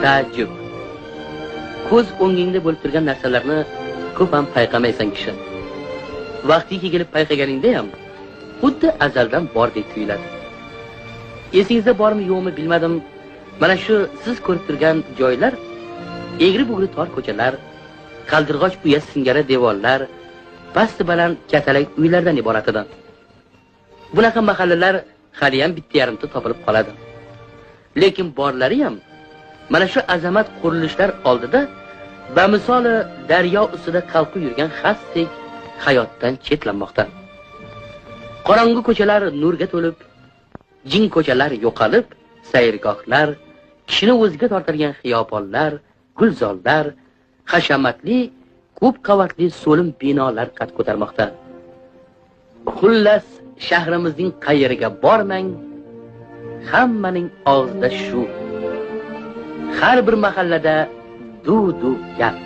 Taajjub. Ko'z o'ngingda bo'lib turgan narsalarni ko'p ham payqamaysan kishi. Vaqtiki kelib payqaganingda ham xuddi azaldan bordek tuyuladi. Esingizda bormi yo'qmi bilmadim. Mana shu siz ko'rib turgan joylar egri-bugri tor ko'chalar, qaldirg'och uya singari devorlar, pasti baland katalak uylardan iborat edi. Bunaqa mahallalar hali ham bitta yarimta topilib qoladi. Lekin borlari ham mana shu azamat qurilishlar oldida bamisoli daryo ustida qalqib yurgan xasdek hayotdan chetlanmoqda. Qorong'u ko'chalar nurga to'lib, jin ko'chalar yo'qolib, sayrgohlar, kishini o'ziga tortilgan xiyobonlar, gulzorlar, hashamatli, ko'p qavatli so'lim binolar qad ko'tarmoqda. Xullas, shahrimizning qayeriga bormang, hammaning og'zida shu. Har bir mahallada duv-duv gap.